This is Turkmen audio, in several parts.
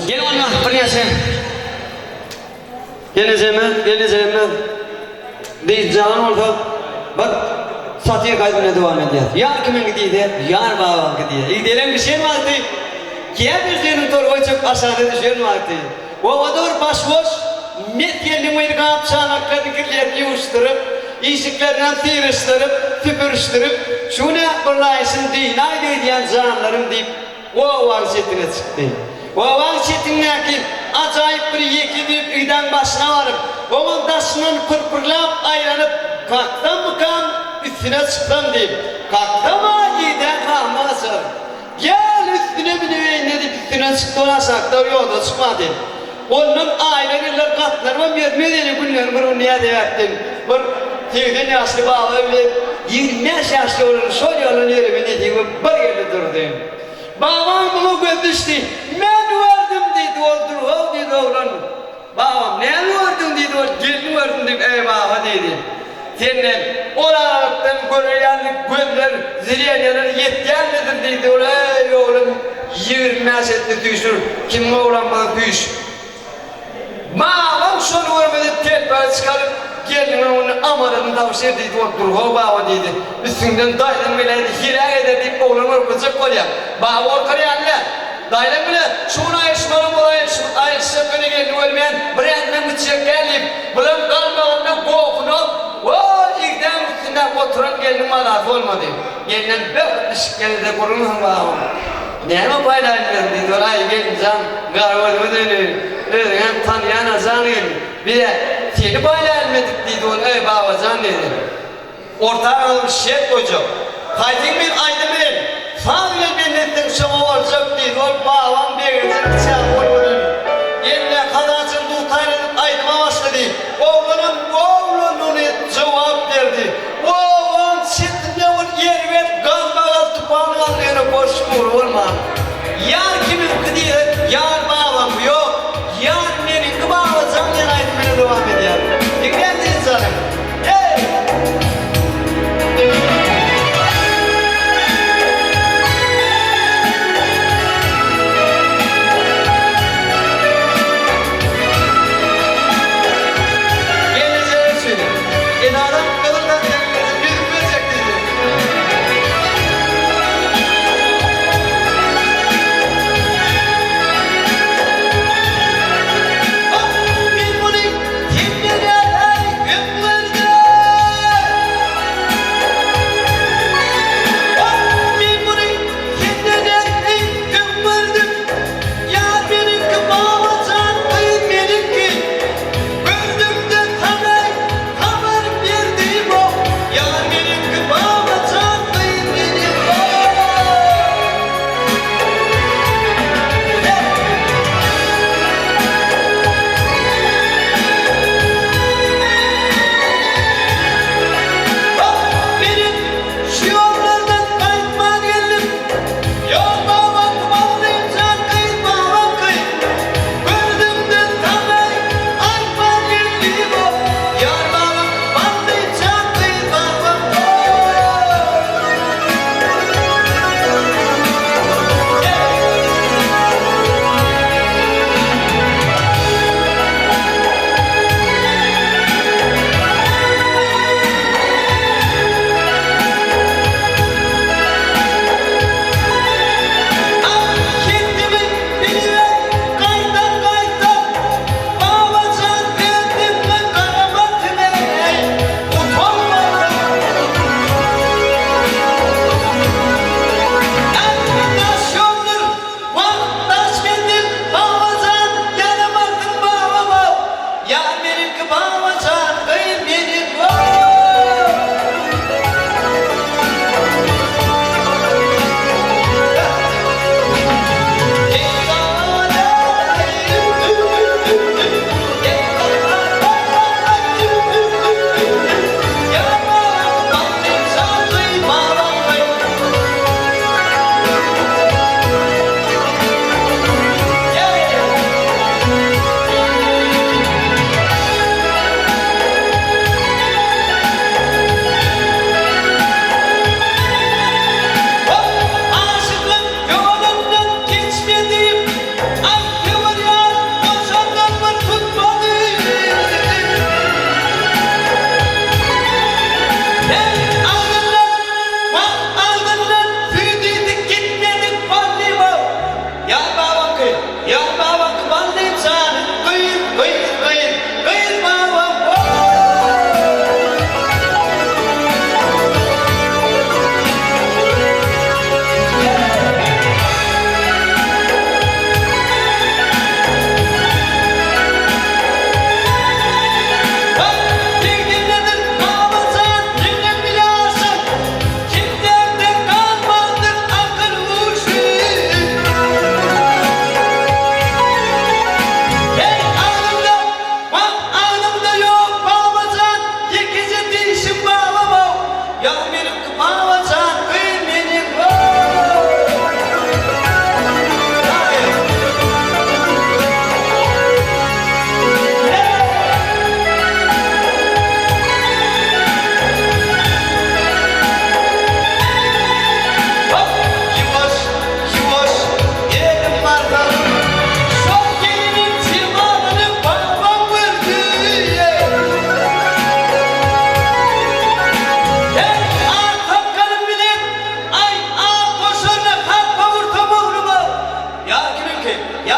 Gel onda birnäçe gelnejemiz, gelnejelerimiz dynç alan bolsa bir satyr aýdymyna dowam edýäs. Ýar kimiňki diýse, ýar babaňky diýýär. Igdelen düşen wagty, käbir özleriniň torba çöp aşagyna düşen wagty, obada bir baş boş mes gelniň biri gap-çanaklaryny kirlerini ýuwuşdyryp, işiklerinem syryşdyryp, süpürişdirip, şu gün-ä bir laýyşyň dynaýdy öýdýän janlarym diýip, Obaň çetine çykdy. Obaň çetindäki ajaýyp bir ýeke düýp igdäň başyna baryp, oňam daşyndan pyrpyrlap aýlanyp, Kaksammykam, üstüne çyksam diýip, Kaksam-a igdäň hamy gaçar. Gel, üstüne münübeýin-le diýip, üstüne çykdy, ol aşakda ýoda çykmady. Ondan aýlar-ýyllar gatnarybam ýörmez ýene günleriň bir güni näzebäpden bir 80 ýaşly baba bilen 25 ýaşly oglan şol ýoldan ýöreme nesibi bir geldi durdy. Babaň muňa gözi düşdi. Men gördüm diýdi, ol dur-how diýdi oglan. Babam näme gördüň diýdi, ol gelni gördüm diýip, eý baba diýdi. Senden ol aralykdan görýän gözler zreniýalar ýetýänmidir diýdi ol eý oglum 25 etdi süýşür kimiň oglan bolsa süýş Babam şony görmedi telpegi çykaryp gelniň öňünde amanadyny tabşyr diýdi ol durhow baba diýdi üstüňden daýzaň geläýdi heläk eder diýip oglan gorkuzjak bolýar baba gorkar ýaly däl daýzaň bile şu gün aýryşmaly bol aýryşjak güni gelni görmän bir ädimem gitjek däl diýip Bulam galmagynda gohuny hol igdäň üstünde oturan gelniň mazasy bolmady. Gelnem böwüp düşüp geldi-de gürrüň babam. Näme paýlaýyn bilen diýdi ol, Aý, gelinjan, gara gözüňe döneýin. Özüňem tanýan-a jan gelin. Biz-ä seni paýlaýylmedik diýdi ol, Eý, babajan diýdi. Orta aralyk şert goýjak. Haýsyň bir aýdym bilen, saz bilen belli etseň şoňa boljak diýdi. Ol babam begenjek içýän bol bilen. Eline kazaçyň dutar edip aýdyma başlady. Oglanam oglanlygyny jogap berdi. Obaň çetinde ol erbet galmagal tupan galdy ýöne goşgy uly bolman. Ýar kimiňki diýse ýar babaňky ýok. Ýar meniňki babajan diýen aýdym bilen dowam edýär. Diňläň dynç alyň. Gelnejeler üçin edaram gyzyl daşlarymyzy ýüzüp berjek diýdi.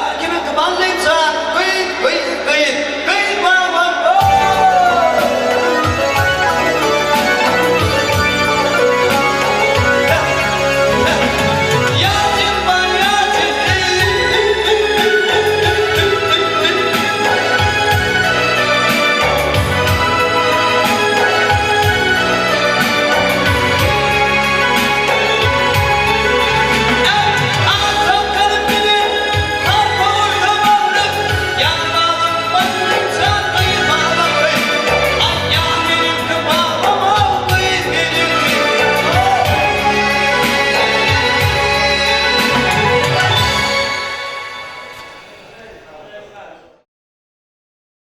Ýar kimiňki Bally jan, gyz, gyz, gyz.